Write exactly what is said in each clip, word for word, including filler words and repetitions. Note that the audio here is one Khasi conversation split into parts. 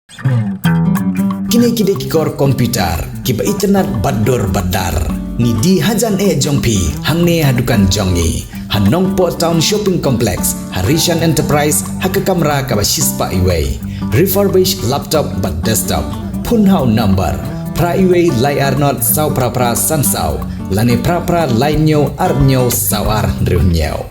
Kine ki dei ki kor computer kiba itynnad bad dur bad dar. Ngi die hajan eh jong phi hangne ha dukan jong ngi ha Nongpoh Town Shopping Complex, ha Rishan Enterprise, ha ka kamra kaba shispah iwei. Refurbished laptop bad desktop. Phone ha u number phra iwei lai ar not saw phra phra san saw lane phra phra lai hynñiew ar hynñiew saw ar hynriew hynñiew.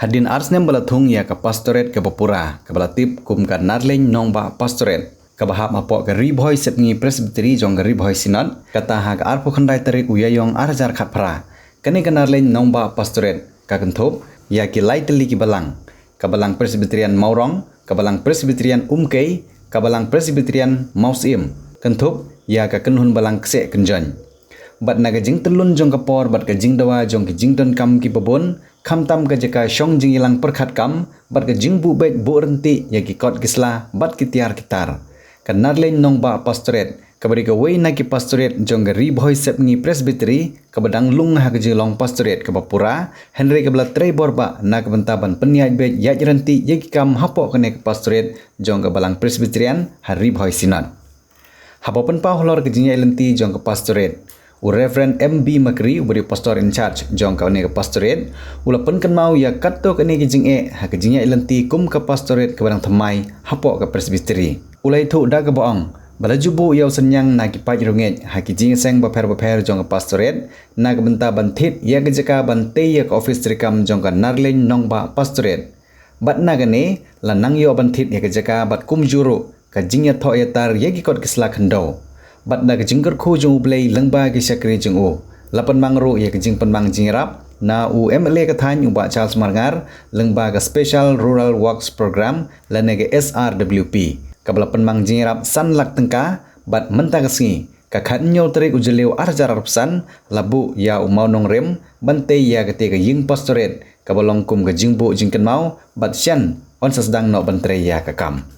Hadien ar snem ba la thung ïa ka pastorate kaba pura, kaba la tip kum ka Narleiñ Nongbah Pastorate, kaba hap hapoh ka Ri Bhoi Sepngi Presbytery jong ka Ri Bhoi Synod, kata ha ka arphew khyndai tarik u Ïaïong ar hajar khatphra. Kane ka Narleiñ Nongbah Pastorate ka kynthup ïa ki lai tylli ki balang: ka Balang Presbyterian Mawrong, ka Balang Presbyterian Umkei, ka Balang Presbyterian Mawsyiem, kynthup ïa ka kynhun balang kseh kynjoin. Bad na ka jingtyllun jong ka por bad ka jingdawa jong ki jingdonkam kiba bun, khamtam ka jaka shong jingïalang pyrkhat kam bad ka jingbuh beit buh ryntih ïa ki kot ki sla bad ki tiar ki tar, ka Narleiñ Nongbah Pastorate, kaba dei kawei na ki pastorate jong ka Ri Bhoi Sepngi Presbytery, kaba dang lung ha ka jinglong pastorate kaba pura, hynrei kaba la trei bor bah na ka bynta ban pynïaid beit ïaid ryntih ïa ki kam hapoh kane ka pastorate jong ka Balang Presbyterian ha Ri Bhoi Synod. Haba pynpaw halor ka jingïaid lynti jong ka pastorate, u Reverend M B Makri, uba dei u pastor in charge jong kane ka pastorate, u la pynkynmaw ïa katto katne ki jingeh ha ka jingïaid lynti kum ka pastorate kaba dang thymmai hapoh ka Presbytery. U la ïathuh da kaba ong ba la ju buh ïa u synñiang na ki paid riewngeit ha ki jingïaseng bapher bapher jong ka pastorate na ka bynta ban thied ïa ka jaka ban tei ïa ka ophis treikam jong ka Narleiñ Nongbah Pastorate. Bad na kane la nang ïoh ban thied ïa ka jaka bad kumjuh ruh ka jingïathoh ïatar ïa ki kot ki sla khyndew. Bad da ka jingkyrkhu jong U Blei lyngba ki shakri jong u, la pynmang ruh ïa ka jingpynmang jingïarap na u M L A ka thaiñ, u Bah Charles Marngar, lyngba ka Special Rural Works Program lane ka S R W P, kaba la pynmang jingïarap san lak tyngka. Bad mynta ka sngi, ka khathynñiew tarik u Jylliew ar hajar arphew san, la buh ïa u mawnongrim ban tei ïa kata ka ïing pastorate kaba long kum ka jingbuh jingkynmaw, bad shen yn sa sdang noh ban trei ïa ka kam.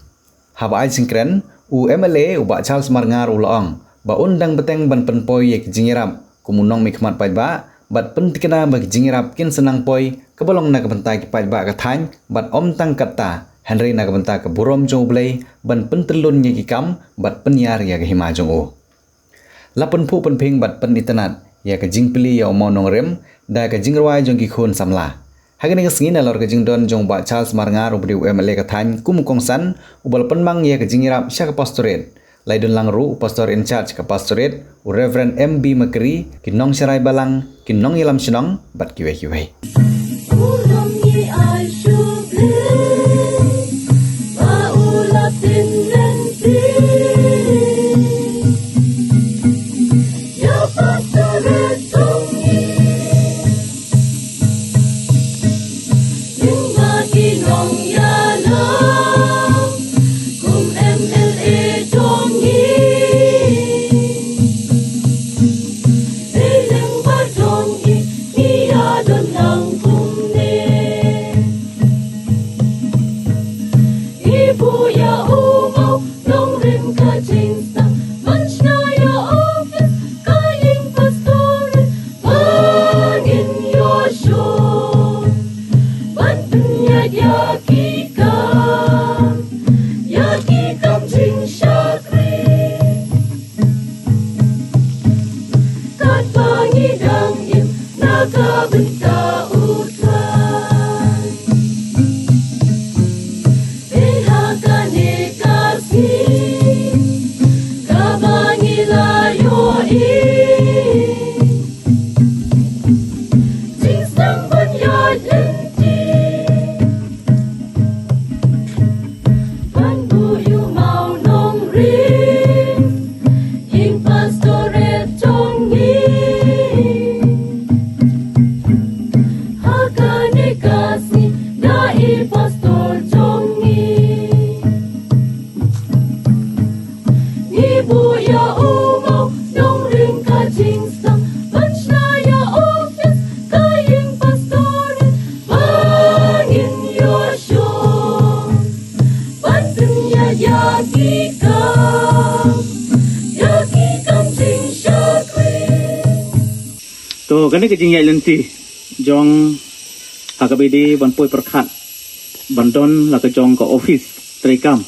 Haba ai jingkren, u M L A u Bah Charles Marngar u la ong ba un dang bteng ban pynpoi ïa ki jingïarap kum u nongmihkhmat paidbah, bad pyntikna ba ki jingïarap kin sa nang poi, kaba long na ka bynta ki paidbah ka thaiñ, bad ym tang katta, hynrei na ka bynta ka burom jong U Blei, ban pyntyllun ïa ki kam bad pynïar ïa ka hima jong u. La pynphuh pynphieng bad pynitynnad ïa ka jingplie ïa u mawnongrim da ka jingrwai jong ki khun samla. Ha kane ka sngi, nalor ka jingdon jong u Bah Charles Marngar, uba dei u M L A ka thaiñ kum u kongsan, uba la pynmang ïa ka jingïarap sha ka pastorate, la ïadon lang ruh u pastor in charge ka pastorate, u Reverend M B Makri, ki nongsharai balang, ki nongïalam shnong bad kiwei kiwei. U long ngi ai shuh blei ba u la pynlong phi ïa pastorate jong ngi. Lyngba ki nongïalam kum M L A jong ngi, dei lyngba jong ngi ngi ïadon lang kumne. Ngi buh ïa u mawnongrim ka jingsdang ban shna ïa ophis ka ïing pastorate ba ngin ïohsngew ban pynïaid ïa ki kam, ïa ki kam jingshakri. Katba ngi dang im na ka bynta U Trai, te ha kane ka sngi kaba ngi la ïohi, jingsdang ban ïaid lynti ban buh ïa u mawnongrim ïing pastorate jong ngi. Ha kane ka sngi da i pastor jong ngi. Ngi buh ïa u mawnongrim ka jingsdang ban shna ïa ophis ka ïing pastorate ba ngin ïohsngew ban pynïaid ïa ki kam, ïa ki kam jingshakri. To, kane ka jingïaid lynti jong, ha kaba ïadei ban poi pyrkhat ban don la ka jong ka ophis treikam,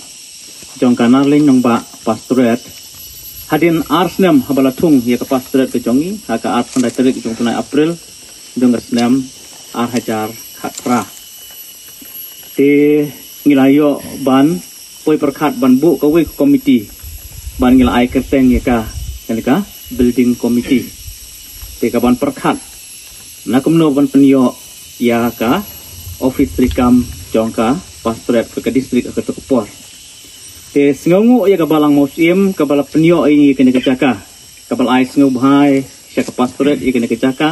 jong ka Narlin Nongbah Pastorate. Hadien ar snem haba la thung ïa ka Pastorate ka jong i, ha ka arphew khyndai tarik jong u bnai April, jong ka snem ar hajar khatphra. Te ngi la ïoh ban poi pyrkhat ban buh kawei ka komiti ban ngi la ai kyrteng ïa ka, kane ka building committee. Te ka ban pyrkhat na kumno ban pynïoh ïa ka office treikam jong ka Pastorate ka, ka district ha kato ka por. Te sngewnguh ïa ka Balang Mawsiem kaba la pynïoh ïa ngi kane ka jaka, kaba la ai sngewbha sha ka Pastorate ïa kane ka jaka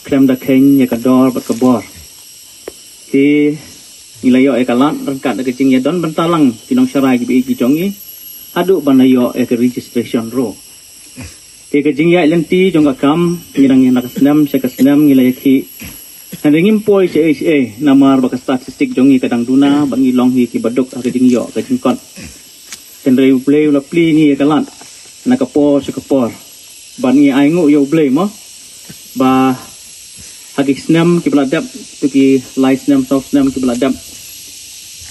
khlem da kheiñ ïa ka dor bad ka bor. Te ngi la ïoh ïa ka lad ryngkat da ka jingïadon bynta lang ki nongsharai kiba ïeit ki jong ngi haduh ban la ïoh ïa ka registration ruh. Te ka jingïaid lynti jong ka kam ngi dang ïa na ka snem sha ka snem ngi la ïakhih. Hynrei ngim poi shaei shaei namar ba ka statistik jong ngi ka dang duna bad ngi long hi kiba duk ha ka jingïoh ka jingkot. Hynrei U Blei u la plie ngi ïa ka lad na ka por sha ka por. Bad ngi ainguh ïa U Blei mo ba ha ki snem kiba la dep, to ki lai snem saw snem kiba la dep,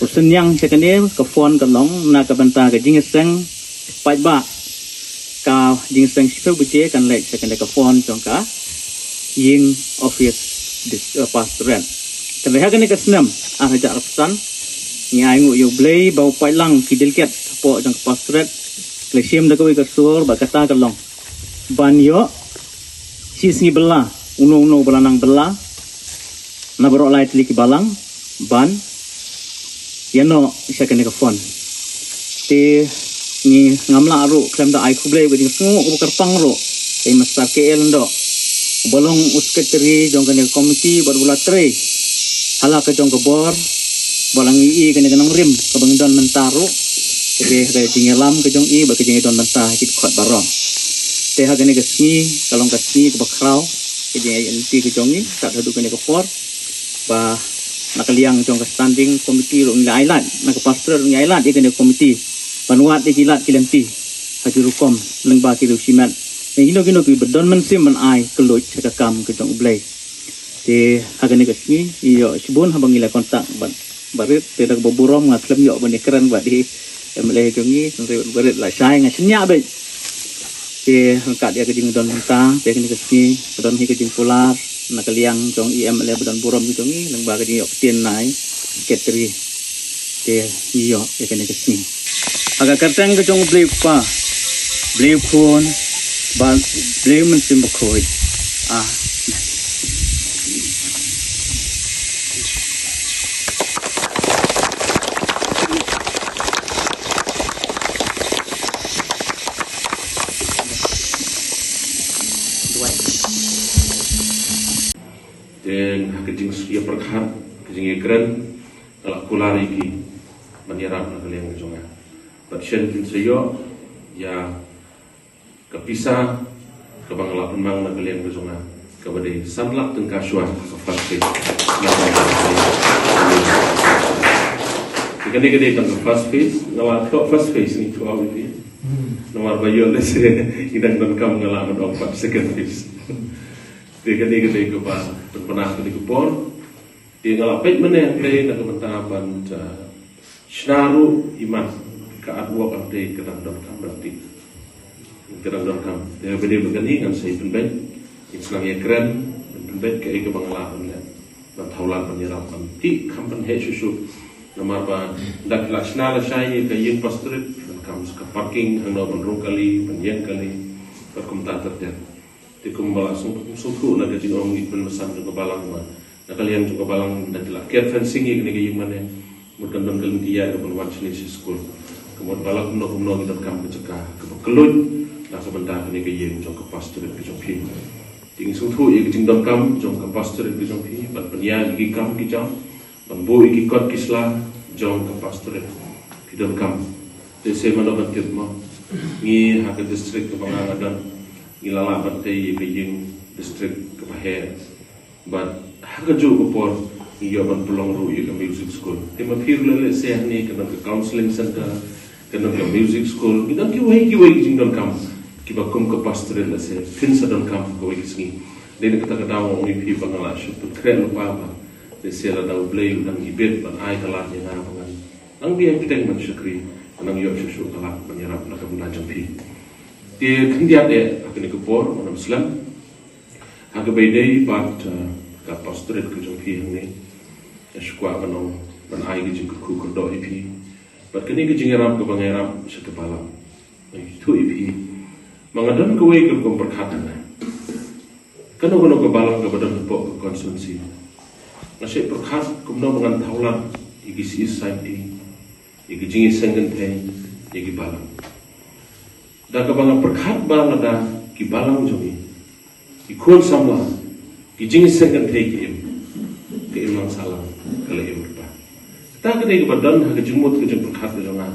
u synñiang sha kane ka fund ka long na ka bynta ka jingïaseng paidbah. Ka jingïaseng shiphew baje kan leit sha kane ka fund jong ka ïing office dis, uh, Pastorate. Tangba ha kane ka snem ar hajar arphew san ngi ainguh ïa U Blei ba u paidlang ki delegate hapoh jong ka Pastorate la shim da kawei ka sur ba kata ka long ban ïoh shisngi bylla uno uno ba la nang bylla na baroh lai tylli ki balang ban ïa noh sha kane ka fund. Te ngi ngam lah ruh khlem da ai khublei ka jingsngewnguh kaba kyrpang ruh ïa i Master K L Lyngdoh uba long u secretary jong kane ka komiti bad uba la trei ha la ka jong ka bor ba la ngi ïohi kane ka nongrim kaba ngi don mynta ruh. Ka dei ha ka jingïalam ka jong i bad ka jingïadon mynta ha ki dkhot baroh. Te ha kane ka sngi ka long ka sngi kaba khraw ka jingïaid lynti ka jong i kat haduh kane ka por. Ba na ka liang jong ka standing committee ruh ngi la ai lad, na ka Pastorate ruh ngi ai lad ïa kane ka committee ban wad ïa ki lad ki lynti ha ki rukom lyngba ki riewshimet. Ngi kino kino kiba don mynsiem ban ai kylluid ha ka kam ka jong U Blei. Te ha kane ka sngi ïoh shibun haba ngi la contact bad Barit, te da kaba burom nga khlem ïoh ban ïakren bad i M L A jong ngi, hynrei Barit la shai nga shaniah bad. Te ryngkat ïa ka jingdon mynta te kane ka sngi ka don hi ka jingkular na ka liang jong i M L A ba don burom ka jong i lyngba ka jingïoh ktien na i Katri. Te ngi ïoh ïa kane ka sngi ha ka kyrteng ka jong U Blei U Kpa, Blei U Khun bad Blei U Mynsiem Bakhuid. Amen. Te ha ka jingïa pyrkhat, ka jingïakren, nga la kular ïa ki ban ïarap na ka liang ka jong nga. Bad shen kin sa ïoh ïa ka pisa kaba nga la pynmang na ka liang ka jong nga, kaba dei san lak tyngka shuwa ha ka first phase. Te kane ka dei tang ka first phase, nga la thoh first phase ngi thoh ïa phi. Namar ba ïoh lehse ngi dang donkam, nga la mad ong pat second phase. Te kane ka dei kaba pynbna kane ka por. Te nga la peit mynne hangtei na ka bynta ban, uh, shna ruh i mat ka artwork hangtei, ka dang donkam, dang tip. Ka dang donkam. Te ba dei ba kane ngan sa ïa pynbeit, ïa sngewbha ïakren, ban pynbeit kaei kaba nga lah ban leh, ban thaw lad ban ïarap ban tip kham pynheh shuh shuh. Namar ba da ki la shna lashai ïa ka ïing pastorate, ban kam sa ka parking, hangno ban rung kali, ban ïeng kali, bad kumta ter ter. Te kumba la sngewthuh na ka jingong i pynmynsan jong ka balang ba na ka liang jong ka balang da ki la ker fencing ïa kane ka ïing mane. Mut kan don ka lynti ïaid ban wan shane sha skul. Ka mut ba la kumno kumno ngi donkam ka jaka kaba kylluid na ka bynta kane ka ïing jong ka pastorate ka jong phi. Te ngi sngewthuh ïa ka jingdonkam jong ka pastorate ka jong phi ban pynïaid ïa ki kam ki jam, ban buh ïa ki kot ki sla jong ka pastorate. Ki donkam. Te sa mano ban tip mo, ngi ha ka district kaba nga nga don, ngi la lah ban tei ïa ka ïing district kaba heh. Bad ha kajuh ka por ngi ïoh ban pynlong ruh ïa ka music school. Te ma phi ruh lehse hangne ka don ka counseling center, ka don ka music school, ngi don kiwei kiwei ki jingdonkam kiba kum ka pastorate lehse phin sa donkam ha kawei ka sngi. Dei na kata ka daw nga ong ïa phi ba nga la shu pynkhreh lypa ba lehse lada U Blei u dang ibit ban ai ka lad ïa nga ba ngan nang biang bteng ban shakri, nang ïoh shuh shuh ka lad ban ïarap na ka bynta jong phi. Te khyndiat eh ha kane ka por, Madam Slem, ha kaba ïadei bad, eh, ka pastorate ka jong phi hangne, nga sngewkwah ban ong, ban ai ka jingkyrkhu kyrdoh ïa phi bad kane ka jingïarap kaba nga ïarap sha ka balang. Nga ïathuh ïa phi, ma nga don kawei ka rukom pyrkhat hangne. Kano kano ka balang kaba don hapoh ka constituency, nga shait pyrkhat kumno ba ngan thaw lad ïa ki C S I T, ïa ki jingïaseng kynthei, ïa ki balang. Da kaba nga pyrkhat ba lada ki balang jong ngi, ki khun samla, ki jingïaseng kynthei ki im, ka imlang sahlang ka la im kata. Kata ka dei kaba don ha ka jingmut ka jingpyrkhat ka jong nga,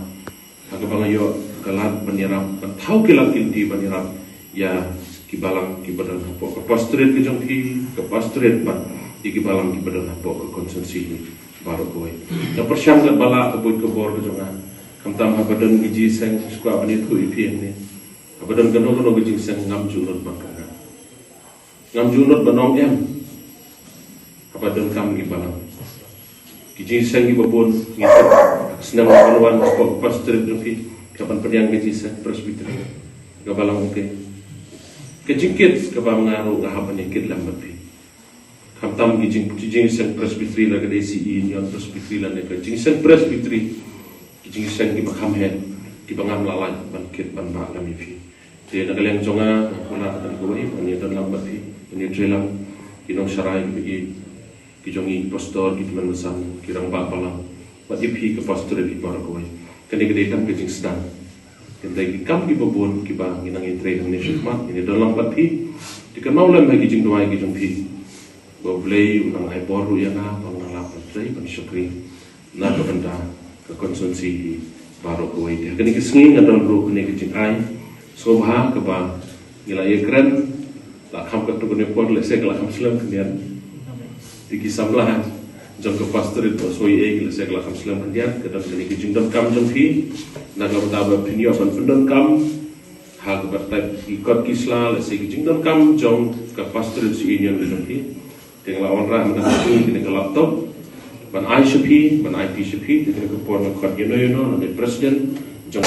ha kaba nga ïoh ka lad ban ïarap, ban thaw ki lad ki lynti ban ïarap ïa ki balang kiba don hapoh ka pastorate ka jong phi, ka pastorate bad ïa ki balang kiba don hapoh ka constituency hi baroh kawei. Nga pyrshang katba lah ka buit ka bor ka jong nga, khamtam haba don ki jingïaseng, sngewkwah ban ïathuh ïa phi hangne, haba don kano kano ka jingïaseng ngam ju nud ban kynnoh, ngam ju nud ban ong em. Haba donkam ki balang, ki jingïaseng kiba bun, ngi tip, snem ban wan hapoh ka pastorate jong phi, ka ban pdiang ka jingïaseng Presbytery, ka balang, okay. Ka jingkit kaba nga ruh nga hap ban ïakit lem bad phi. Khamtam ki jing, ki jingïaseng Presbytery, la ka dei C E Union Presbytery lane ka jingïaseng Presbytery, ki jingïaseng kiba kham heh, kiba ngam lah lait ban kit ban bah lem ïa phi. Te na ka liang jong nga, nga kular kata kawei, ban ïadon lang bad phi, ban ïatrei lang, ki nongshakri kiba ïeit, ki jong ngi ki pastor, ki tymmen basan, ki rangbah balang, bad ïa phi ka pastorate baroh kawei. Kane ka dei tang ka jingsdang. Hynrei ki kam kiba bun kiba ngi nang ïatrei hangne shakhmat, ngin ïadon lang bad phi. Te kynmaw lem ha ki jingduwai ki jong phi, ba U Blei un nang ai bor ruh ïa nga, ba ngan lah ban trei ban shakri na ka bynta ka constituency hi baroh kawei. Te ha kane ka sngi nga don ruh kane ka jingai sngewbha kaba ngi la ïakren, la kham katto katne por, lehse ka la kham slem khyndiat. Te ki samla jong ka pastorate ba soi ei, lehse ka la kham slem khyndiat, ka don kane ka jingdonkam jong phi na ka bynta ba phin ïoh ban pyndonkam ha kaba type ki kot ki sla, lehse ki jingdonkam jong ka Pastorate Union ka jong phi. Te nga la wanrah mynta ha phi kane ka laptop ban ai sha phi, ban ai phi sha phi, te kane ka por nga khot ïano ïano na ka president jong